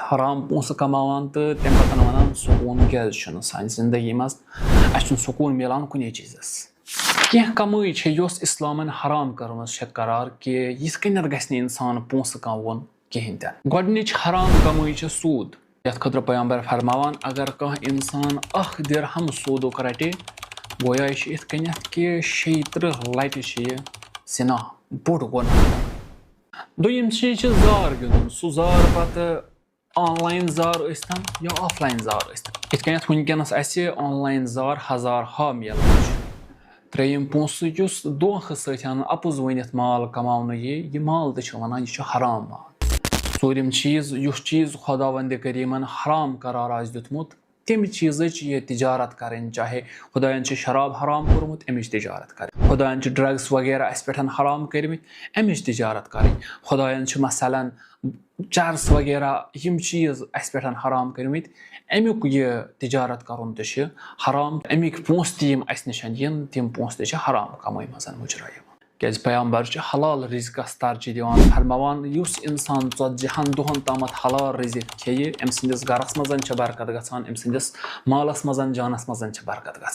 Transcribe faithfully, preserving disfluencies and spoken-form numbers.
حرام پونٛسہٕ کماوان تہٕ تَمہِ پتہٕ وَنان، سکوٗن کیٛازِ چھُنہٕ سانہِ زندگی منٛز؟ اَسہِ چھُنہٕ سکوٗن میلان کُنے چیٖزَس۔ کینٛہہ کمٲے چھےٚ، یۄس اِسلامَن حرام کٔرمٕژ چھےٚ قرار کہِ یِتھ کٔنٮ۪تھ گژھِ نہٕ اِنسان پونٛسہٕ کماوُن کِہیٖنۍ تہِ نہٕ۔ گۄڈٕنِچ حرام کمٲے چھےٚ سوٗد، یَتھ خٲطرٕ پیغمبر فرماوان، اگر کانٛہہ اِنسان اَکھ درہم سوٗدُک رَٹہِ، گویا یہِ چھُ یِتھ کٔنٮ۪تھ کہِ شیٚیہِ تٕرٛہ لَٹہِ چھِ یہِ زِنا، بوٚڑ گۄناہ۔ دوٚیِم چیٖز چھِ زار گِنٛدُن، سُہ زار پَتہٕ آن لاین زار ٲسۍتَن یا آف لاین زار ٲسۍتَن۔ یِتھ کٔنٮ۪تھ وٕنکیٚنَس اَسہِ آن لاین زار ہزار ہا میلان چھُ۔ ترٛیٚیِم، پونٛسہٕ یُس دھوکہٕ سۭتۍ اَنُن، اَپُز ؤنِتھ مال کَماونہٕ یی، یہِ مال تہِ چھِ وَنان یہِ چھُ حرام مال۔ ژوٗرِم چیٖز، یُس چیٖز خۄداوندِ کریٖمَن حرام قرار آسہِ دیُتمُت، تَمہِ چیٖزٕچ یہِ تجارت کَرٕنۍ، چاہے خۄدایَن چھُ شراب حرام کوٚرمُت، اَمِچ تجارت کَرٕنۍ، خۄدایَن چھُ ڈرگس وغیرہ اَسہِ پٮ۪ٹھ حرام کٔرمٕتۍ، اَمِچ تجارت کَرٕنۍ، خۄدایَن چھُ مثلاً چرس وغیرہ، یِم چیٖز اَسہِ پٮ۪ٹھ حرام کٔرمٕتۍ، اَمیُک یہِ تجارت کَرُن تہِ چھُ حرام۔ اَمِکۍ پونٛسہٕ تہِ یِم اَسہِ نِش یِن، تِم پونٛسہٕ تہِ چھِ حرام کمٲے منٛز مُجرا یِوان۔ کیٛازِ پیغمبر چھُ حلال رزقس ترجیح دِوان، فرماوان، یُس اِنسان ژتجی ہن دۄہن تامتھ حلال رزق کھیٚیہِ، أمۍ سٕنٛدِس گرس منٛز چھِ برکت گژھان، أمۍ سٕنٛدِس مالس منٛز، جانس منٛز چھِ برکت گژھان۔